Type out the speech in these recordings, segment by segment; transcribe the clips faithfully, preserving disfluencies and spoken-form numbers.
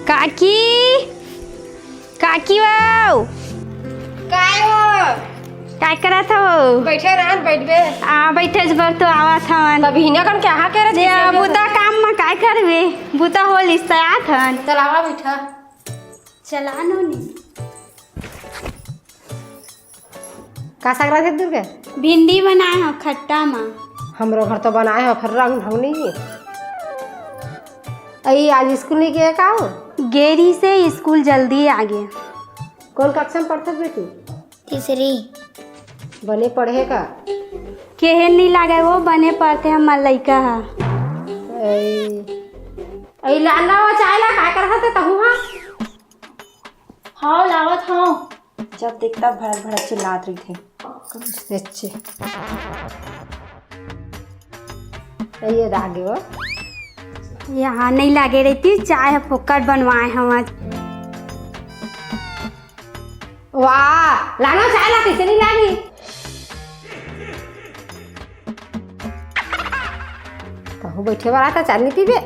काकी, काकी वो। काय हो? काय करत हो? बैठे रहन, बैठबे। आ, बैठे बर तो आवत हवन। तब हिना कन क्या करे? जे बुता काम म काय करबे? बुता होलिस त आत हन। चल आवा, बैठा। चला नोनी। का साग रांधे दुर्गा? भिंडी बनाए हो खट्टा मा। हमरो घर तो बनाए हो, फिर रंग ढंग नहीं। अई आज स्कूल नहीं गए का हो? गेरी से स्कूल जल्दी आ गए। कौन कक्षा में पढ़थस बेटी? तीसरी। बने पढ़े का? केहे नहीं लागे वो, बने पढ़ते हम लइका हा। अई, अई लाना वो चाय ला, का करत हे तहू हा? हाव, लावत हाव। जब देख तब भड़क भड़क चिल्लात रहिथे। सच्चे। ये दागे वो। यहाँ नहीं लागे रहितिस, चाय ह फोकट बनवाए हवं। वाह, लाना चाय ला, कइसे नहीं लागी? कहूँ बैठे वाला था, चाय नहीं पीबे।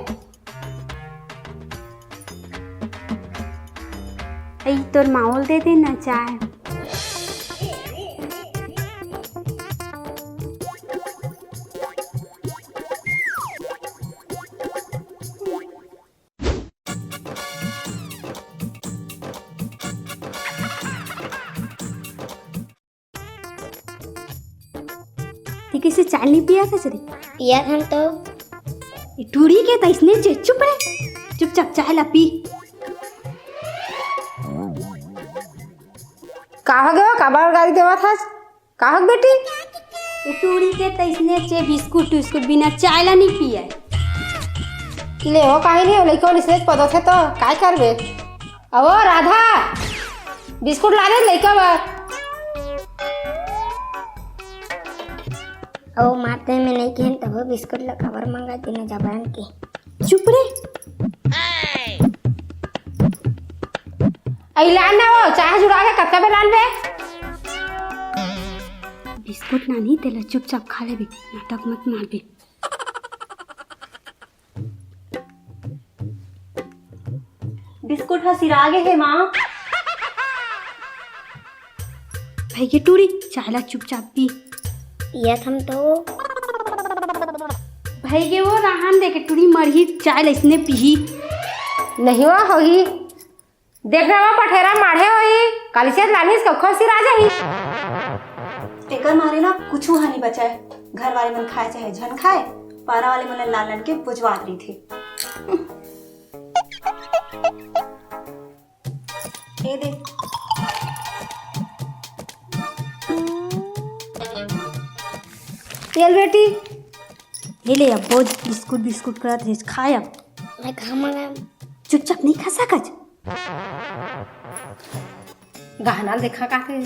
ए, तोर माँ ल दे दे ना चाय। ते कइसे चाय नहीं पिया था रे? पिया था तो। ए टूरी के त अइसने चे, चुप रे, चुपचाप चाय ला पी। का हो गयो? काबर गारी देवत हस? का हो बेटी? ए टूरी के त अइसने चे, बिस्कुट उस्कुट बिना चाय ला नहीं पिए। ले हो, काहे नहीं हो, लइका मन अइसने पदोथे तो काय करबे? अवो राधा, बिस्कुट ला दे लइका बर। अवो माते में नहीं केहेन तब बिस्कुट ला काबर मंगा देना जबरन के। चुप रे। अई लान ना वो, चाय जुड़ा के कतका बेर लान बे? बिस्कुट ना नहीं, तेला चुपचाप खा लेबे, नाटक मत मारबे। बिस्कुट ह सिरा गे हे, माँ। भाई के टूरी, चाय ला चुपचाप पी। पियत हम तो। भाई के वो रहन दे के टूरी मरही, चाय ला इसने पीही। नहीं हुआ होही। देख रहे हो, पठेरा माढ़े होही, काली से लानिस कखो सिरा जाही। एकर मारे ना कुछु हानि बचाए, घर वाले मन खाए चाहे झन खाए, पारा वाले मन ला लान लान के बुझवात रहिथे। ए दे। चल बेटी, ये ले अब बोझ बिस्कुट, बिस्कुट करत रहिस, खा अब। मैं कहाँ मंगाया? चुपचाप नहीं खा सकत। गहना देखा का के,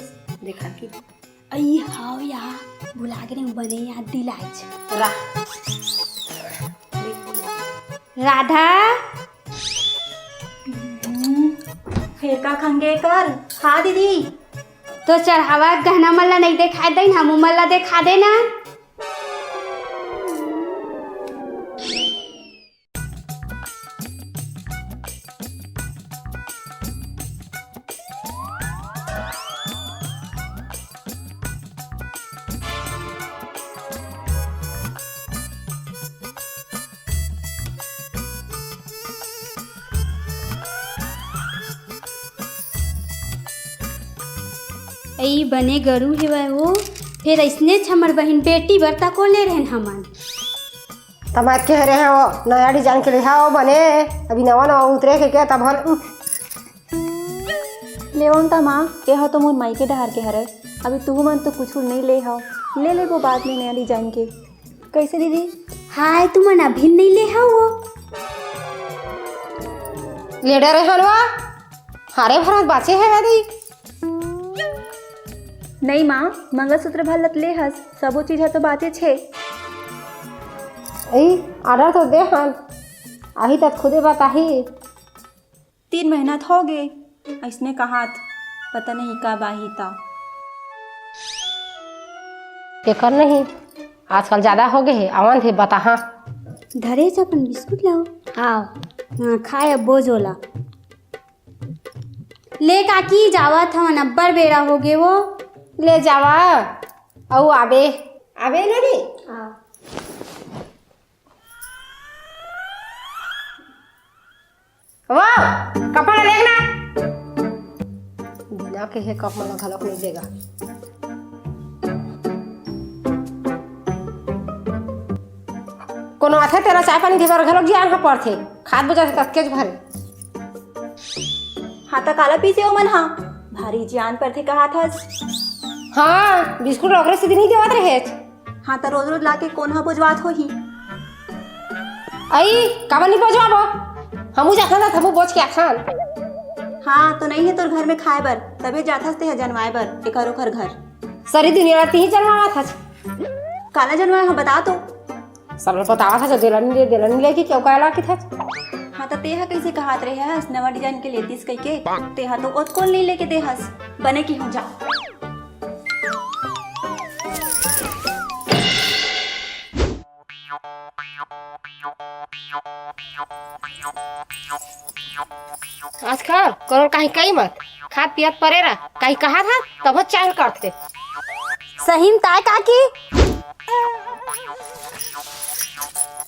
देखा कि अई हाव या, भुला गे रेहेंव, बने याद दिलाइच। रा-, राधा। हम्म, फेर का खंगे कर? हाँ दीदी। तो चढ़ावा गहना मन ला नहीं देखाय देन, हमू मन ला देखा देना। ए बने गरू हेवय वो, फेर अइसनेच हमर बहिन बेटी बर तको ले रहेन हमन। तमार के हरे हैं वो, नया डिजाइन के लेहा वो बने, अभी नवा नवा उतरे के क्या तब हन। लेवन त माँ, एहा तो मोर माई के डहार के हरे, अभी तुहू मन तो कुछु नहीं ले हव, ले लेबो बाद में नया डिजाइन के। कैसे दीदी? हाय, तुमन अभी नहीं ले हव वो? ले डरे हन वो, हारे भरत बाचे है दादी। नहीं माँ, मंगलसूत्र भर लत ले हस, सबो चीज ह तो बाचे छे। ए, order तो दे हन, आही त खुदे बताही। तीन महीना त हो गे, अइसने कहात, पता नहीं कब आही त। तेकर नहीं, आजकल ज्यादा हो गे हे, आवन हे बताहा। धरे च अपन बिस्कुट लाओ। हाँ। हाँ, खाए अब बोझ ओला। ले काकी, जावत हवन, अब्बड़ बेरा होगे वो। ले जावा, अउ आबे, आबे ना रे। हाँ। वो, कप ला देख ना। बिना कहे कप मन ला घलोक नइ देगा। कोनो आथे तेला चाय पानी देबर घलोक जियान ह पड़थे। खात बजत हे ततकेच भरे। हाँ, त काला पीसे ओमन हा? भारी जियान परथे कहात हस। हाँ, बिस्कुट ओकरे सेती नइ देवत रहेच। हाँ, त रोज रोज लाके कोन हा बोजवात होही? अई, काबर नइ बोजवाबो? हमू जाथन त हमू बोज के आथन। हाँ, तो नइ हे तोर घर में खाए बर, तभे जाथस तेहा जनवाए बर एकर ओकर घर। सरी दुनिया ला तिही जनवावत हच। काला जनवाए हा, बता तो। सब ला बतावत हच, देलन ले, देलन ले कि क्यों काला किथच। हाँ, त तेहा कइसे कहात रहे हस, नवा डिजाइन के लेतिस कहिके? तेहा तो ओतकोन नइ लेके दे हस। बने किहूँ, जा। आजकल कोनो ल काहीं कही मत, खात पियत परे रह, काहीं कहात हस, तभो चाल करथे। सही म ताय काकी?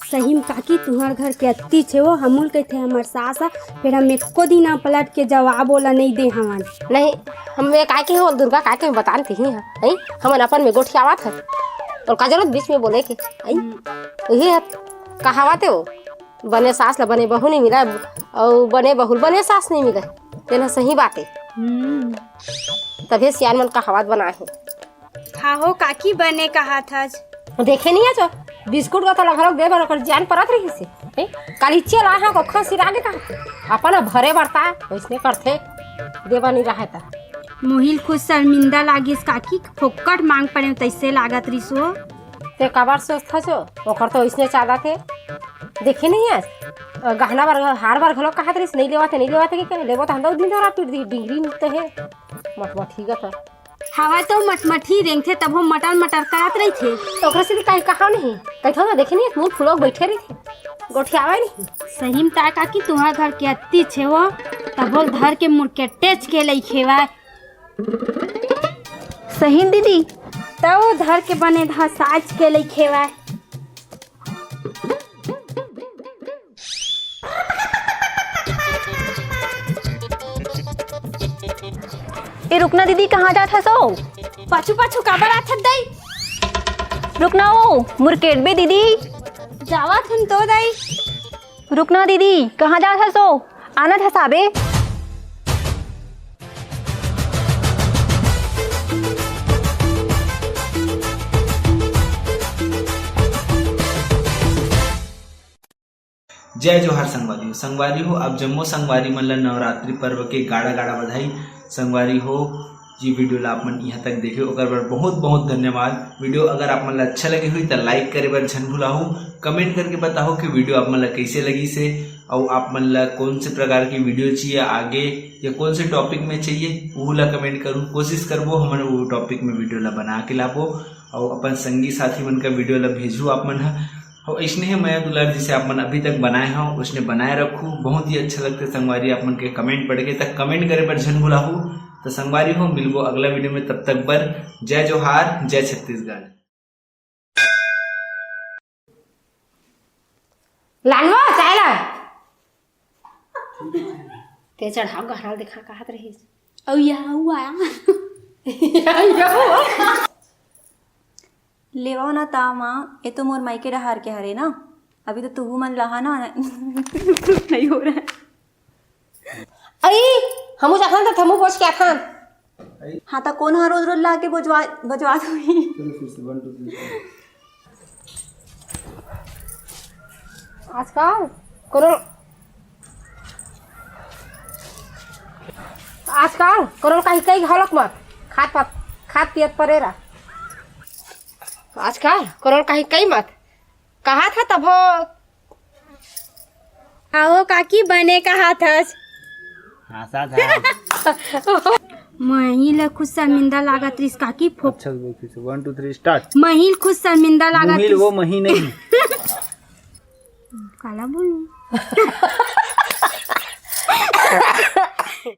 सही म काकी, तुंहर घर के अत्ती छे वो, हमू ल कहिथे हमर सास ह, फेर हम एको दिन आ पलट के जवाब ओला नइ दे हवन। नहीं, हम ये काय के हो दुर्गा, काय के बतान तिही ह, नहीं? हमन अपन में गोठियावत हन। अउ का जरूरत बीच में बोले के, आई? उही ह कहावत हे वो, बने सास ला बने बहू नइ मिलय, अउ बने बहू ल बने सास नइ मिलय। तेन ह सही बात हे। हम्म। तभे सियान मन कहावत बनाए हे। खाहो काकी, बने कहात हच। देखे नइ हच, बिस्कुट ला तो घलोक दे बर ओकर जान परत रहिस हे। हैं? काली चला हाँ को खसी रागे का। अपन भरे बरता, वइसने करथे। देवा नइ रहे ता। मोहिल खुद शर्मिंदा लागिस काकी, फोकट मांग पड़े तइसे लागत रिस वो। ते काबर सोचथस वो? ओकर तो वइसने चालत हे। देखे नइ हच? गहना बर, हार बर घलोक कहात रिस, नइ लेवा ते, नइ लेवा ते, के लेबो त हम दो दिन धरा पीट दी, डिंगरी निकते हे। मटमट ही गता। हवा तो मटमटी रेंगथे, तभो मटर मटर करत रहिथे। त ओकरा से भी काहे कहा नहीं? कहिथो ना, देखे नहीं, मुंह फुलोक बइठे रहिथे, गोठियावे नहीं। सही म ताय काकी, तुंहर घर के अत्ती छे वो, तभो ल धर के मुरकेटेच के लइ खेवाय। सही दीदी। त वो धर के बने धसाच के लइ खेवाय। ए, रुकना दीदी, कहाँ जात हस ओ? पाछू पाछू काबर आथस दई? रुकना ओ, मुरकेटबे दीदी। जावत हन तो दई। रुकना दीदी, कहाँ जात हस ओ? आना धसाबे। जय जोहार संगवारी हो। संगवारी हो, आप जम्मो संगवारी मन ल नवरात्रि पर्व के गाड़ा गाड़ा बधाई। संगवारी हो, ये वीडियो ला आप मन यहाँ तक देखे, ओकर बर बहुत बहुत धन्यवाद। वीडियो अगर आप मन ला अच्छा लगे हुई, त लाइक करे बर झन भुलाहू। कमेंट करके बताहू कि वीडियो आप मन ला कैसे लगी से, अउ आप मन ला कौन से प्रकार की वीडियो चाहिए आगे, या कौन से टॉपिक में चाहिए, वो ला कमेंट करू। कोशिश करबो हमन वो टॉपिक में वीडियो ला बना के लाबो, अउ अपन संगी साथी मन का वीडियो ला भेजू आप मन ह। अउ अइसने हे मया दुलार, जिसे आप मन अभी तक बनाए हो, उसने बनाए रखू। बहुत ही अच्छा लगथे संगवारी आप मन के कमेंट पढ़ के, त कमेंट करे बर झन भुलाहू। त संगवारी हो, मिलबो अगला वीडियो में, तब तक बर जय जोहार, जय छत्तीसगढ़। लानवा चाय ला। ते चढ़ाव गहना दिखा कहत रहिस। अउ या हुआ। लेवा ना ता माँ, ए तो मोर माई के डहार के हरे ना। अभी तो तुहू मन लहा ना, नहीं हो रहा है। अई, हमू जाथन त हमू बोझ के आथन। हाँ, त कोन ह रोज रोज लाके बोझवा-, बोझवात होही? चलो फिर से, one, two, three, start। आजकल कोनो, आजकल कोनो ल काहीं कही घलोक मत, खात पात, खात पियत परे रह। आजकल कोनो ल काहीं कही मत, कहा था तभो। आओ काकी, बने कहा थस। हाँसा था। मही ल खुद शर्मिंदा लागत रिस काकी, फोक। अच्छा से बोल फिर से, one, two, three, start। मही ल खुद शर्मिंदा लागत मुहिल रिस। वो मही नहीं। काला बोलूं?